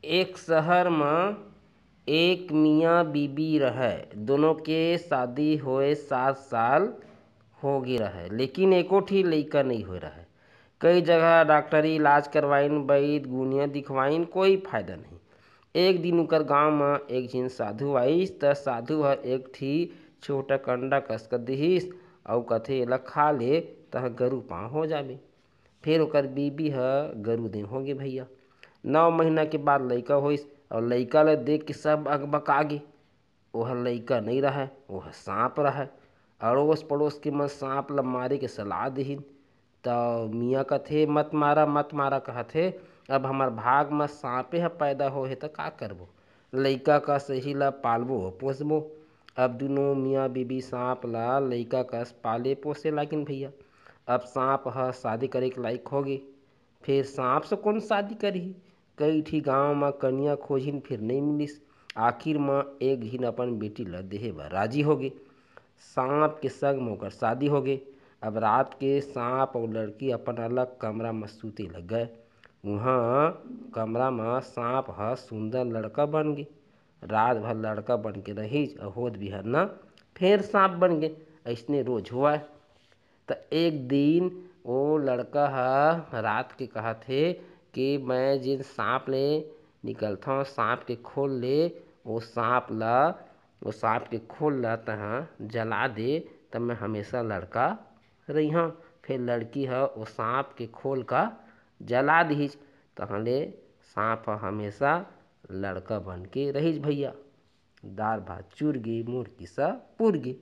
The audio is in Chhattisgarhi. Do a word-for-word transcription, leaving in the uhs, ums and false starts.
एक शहर म एक मियाँ बीबी रहय। दोनों के शादी होए सात साल हो गे रहय, लेकिन एको ठी लइका नइ होए रहय। कई जगह डॉक्टरी इलाज करवाइन, वैद गुनिया दिखवाइन, कोई फायदा नहीं। एक दिन उकर गांव म एक झिन साधु आइस, त साधु ह एक ठी छोटा कंडा कस कर दिहिस, अउ कथे, "एला खा ले, तह गरु पांव हो जाबे।" फेर ओकर बीबी ह गरु दे होगे भैया। नौ महीना के बाद लइका होइस, अउ लइका ल देख के सब अकबका गे। ओह लइका नइ रहय, ओह सांप रहय। अड़ोस पड़ोस के मन सांप ल मारे के सलाह दिहिन। त मियाँ कथे, "मत मारा, मत मारा," कहत हे। "अब हमर भाग म सांपे ह पैदा होहे, त का करबो? लइका कस एही ल पालबो, पोसबो।" अब दुनों मियाँ बीबी सांप ल लइका कस पाले पोसे लागिन भैया। अब सांप ह शादी करे के लायक होगे। फेर सांप से कोन शादी करही? कई ठी गांव म कनिया खोजिन, फेर नइ मिलिस। आखिर म एक झिन अपन बेटी ल देहे बर राजी होगे। सांप के संग म ओकर शादी होगे। अब रात के सांप अउ लड़की अपन अलग कमरा म सूते लग गए। उहाँ कमरा म सांप ह सुंदर लड़का बन गे। रात भर लड़का बन के रहिस अउ होत बिहन्ना फेर सांप बन गे। अइसने रोज होवय। त एक दिन ओ लड़का ह रात के कहत हे कि मैं जेन सांप ले निकलथंव, सांप के खोल ले, ओ सांप ल, ओ सांप के खोल ल तहाँ जला दे, त मैं हमेशा लड़का रहिहंव। फेर लड़की ह ओ सांप के खोल का जला दिहिस, तहाँ ले सांप ह हमेशा लड़का बन के रहिस भैया। दार भात चुर गे, मोर किस्सा पुर गे।